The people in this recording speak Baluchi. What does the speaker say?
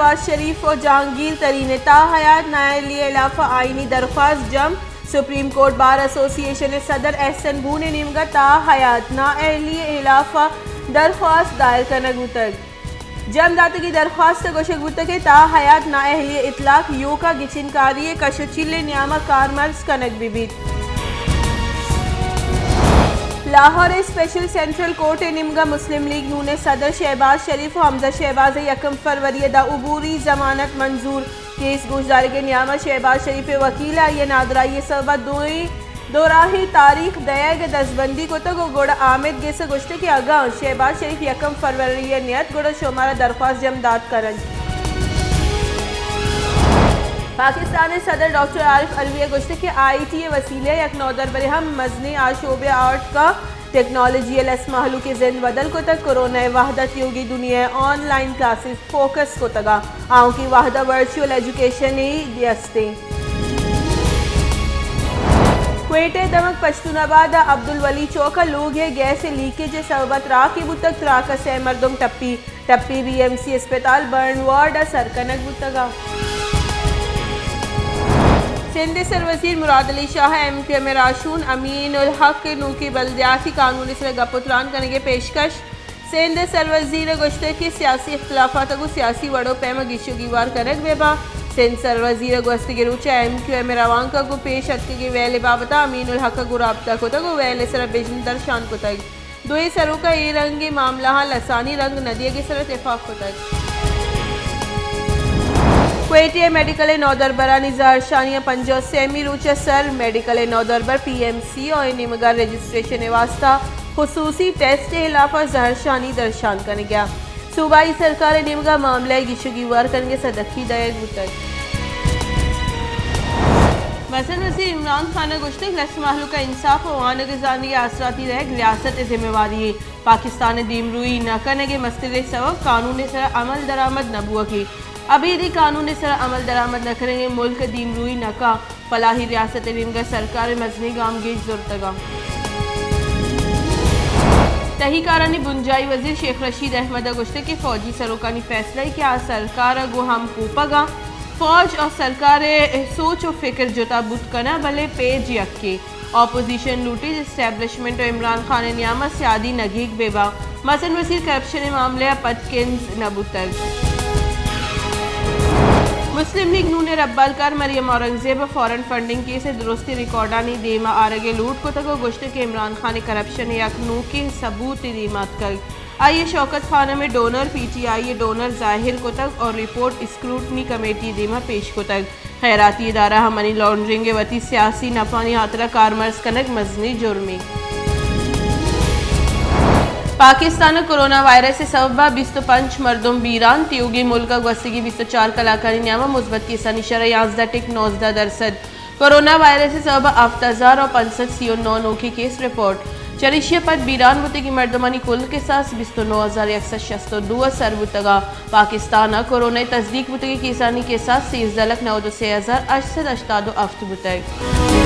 شہباز شریف ءُ جہانگیر ترین ءِ تاحیات نااہلی ءِ ہلاف ءَ آئینی درخواست جم۔ سپریم کورٹ بار ایسوسی ایشن ءِ صدر احسن بون ءِ نیمگ ءَ تاحیات نااہلی ءِ ہلاف ءَ درخواست دائر کنگ بوتگ۔ جم داتگیں درخواست ءَ گوشگ بوتگ کہ تاحیات نااہلی ءِ اطلاق ایوک ءَ گچینکاری ءِ کش ءُ چیل ءِ نیام ءَ کارمرز کنگ بہ بیت۔ لاہور ءِ اسپیشل سینٹرل کورٹ ءِ نیمگ ءَ مسلم لیگ نون ءِ صدر شہباز شریف ءُ حمزہ شہباز ءِ یکم فروری ءَ داں عبوری ضمانت منظور۔ کیس گوشدارگ ءِ نیام ءَ شہباز شریف ءِ وکیل ءَ آئی ءِ نادراہی ءِ سبب ءَ دوئیں دوراہیں تاریخ دئیگ ءِ دزبندی کتگ ءُ گڑا آمید گس ءَ گوشتگ کہ اگاں شہباز شریف یکم فروری ءَ نیت گڑا شمارا درخواست جم دات کن انت۔ پاکستان ءِ صدر ڈاکٹر عارف علوی ءَ گوشتگ کہ آئی ٹی ءِ وسیلہ ءَ یک نودربرے ہم مزنیں آ شعبہ ءَ آرٹ کا ٹیکنالوجی ءَ لس مہلوک ءِ زند بدل کتگ۔ کورونا ءِ وہد ءَ تیوگیں دنیا ءِ آن لائن کلاسز فوکس کتگ ءُ آؤکیں وہد ءَ ورچوئل ایجوکیشن ءِ دیست انت۔ کوئٹہ ءِ دمگ پشتون آباد ءِ عبدالولی چوک ءَ لوگ ءِ گیس ءِ لیکیج ءِ سبب ءَ تراکے بوتگ، تراک ءَ سئے مردم ٹپی، ٹپی بی ایم سی اسپتال برن وارڈ ءَ سر کنگ بوتگ۔ سندھ ءِ سروزیر مراد علی شاہ ءَ ایم کیو ایم ءِ راہشون امین الحق ءَ نوکیں بلدیاتی قانون ءِ سرا گپ ءُ تران کنگ ءِ پیشکش۔ سندھ ءِ سروزیر ءَ گوشتگ کہ سیاسی اختلافات ءَ گوں سیاسی وڑ ءُ پیم ءَ گیش ءُ گیوار کنگ بہ باں۔ سندھ سروزیر ءَ گوستگیں روچ ءَ ایم کیو ایم ءِ روانک ءَ گوں پیش اتکگیں ویل ءِ بابت ءَ امین الحق ءَ گوں رابطہ کتگ ءُ ویل ءِ سرا بژن درشان کتگ۔ دوئیں سروک ءَ اے رنگیں معاملہاں لسانی رنگ نہ دیگ ءِ سرا تفاق کتگ۔ کوئٹہ ءِ میڈیکل ءِ نودربرانی زہرشانی ءِ پنجاہ ءُ سیمی روچ ءَ سر میڈیکل ءِ نودربر پی ایم سی ءِ نیمگ ءَ رجسٹریشن ءِ واستہ خصوصی ٹیسٹ ءِ ہلاپ ءَ زہرشانی درشان کنگ ءَ۔ صوبائی سرکار ءِ نیمگ ءَ معاملہ ءِ گیش ءُ گیوار کنگ ءِ سدکی دئیگ بوتگ۔ مزن وزیر عمران خان ءَ گوشتگ، لس مہلوک ءَ انصاف ءُ وانگ ءُ زانگ ءِ آسراتی دئیگ ریاست ءِ ذمہ واری یے۔ پاکستان ءِ دیمروئی نہ کنگ ءِ مستریں سبب قانون ءِ سرا عمل درآمد نہ بوگ ءَ۔ ابیدی قانون ءِ سرا عمل درآمد نہ کنگ ءَ ملک ءِ دیمروئی نہ کاں۔ فلاحی ریاست ءِ نیمگ ءَ سرکار ءَ مزنیں گامگیج زرتگ اَنت۔ تہی کارانی بنجاہی وزیر شیخ رشید احمد ءَ گوشتگ کہ فوجی سروکانی فیصلہ ءَ کہ آ سرکار ءَ گوں ہم کوپگ اَنت۔ فوج ءُ سرکار ءِ سوچ ءُ فکر جتا بوت کناں، بلے پیج یکے۔ اپوزیشن لوٹیت اسٹیبلشمنٹ ءُ عمران خان ءِ نیام ءَ سیادی نگیگ بہ باں۔ مزن وزیر کرپشن ءِ معاملہ ءَ پد کنز نہ بوتگ۔ مسلم لیگ نون ءِ ربالکار مریم اورنگزیب ءَ فارن فنڈنگ کیس ءِ درستیں ریکارڈانی دیم ءَ آرگ ءِ لوٹ کتگ ءُ گوشتگ کہ عمران خان ءِ کرپشن ءِ یک نوکیں ثبوتے دیم ءَ اتکگ۔ آئی ءَ شوکت خانم ءِ ڈونر، پی ٹی آئی ءِ ڈونر ظاہر کتگ ءُ رپورٹ اسکروٹنی کمیٹی ءِ دیم ءَ پیش کتگ۔ خیراتی ادارہاں منی لانڈرنگ ءِ وتی سیاسی نپانی ہاترا کارمرز کنگ مزنیں جرمے۔ پاکستان ءَ کورونا وائرس ءِ سبب ءَ بیست ءُ پنچ مردم بیران، تیوگیں ملک ءَ گوستگیں بیست ءُ چار کلاکانی نیام ءَ مثبت کیسانی شرح یازدہ ٹک نوزدہ درسد۔ کورونا وائرس ءِ سبب ءَ ہفت ہزار ءُ پنچ سد سی ءُ نو نوکیں کیس رپورٹ۔ چریشی ءَ پد بیران بوتگیں مردمانی کل کساس بیست ءُ نو ہزار یک سد شست ءُ دو ءَ سر بوتگ ءَ۔ پاکستان ءَ کورونا ءِ تصدیق بوتگیں کیسانی کساس سیزدہ لکھ نود ءُ سے ہزار ہشت سد ہشتاد ءُ ہفت بوتگ۔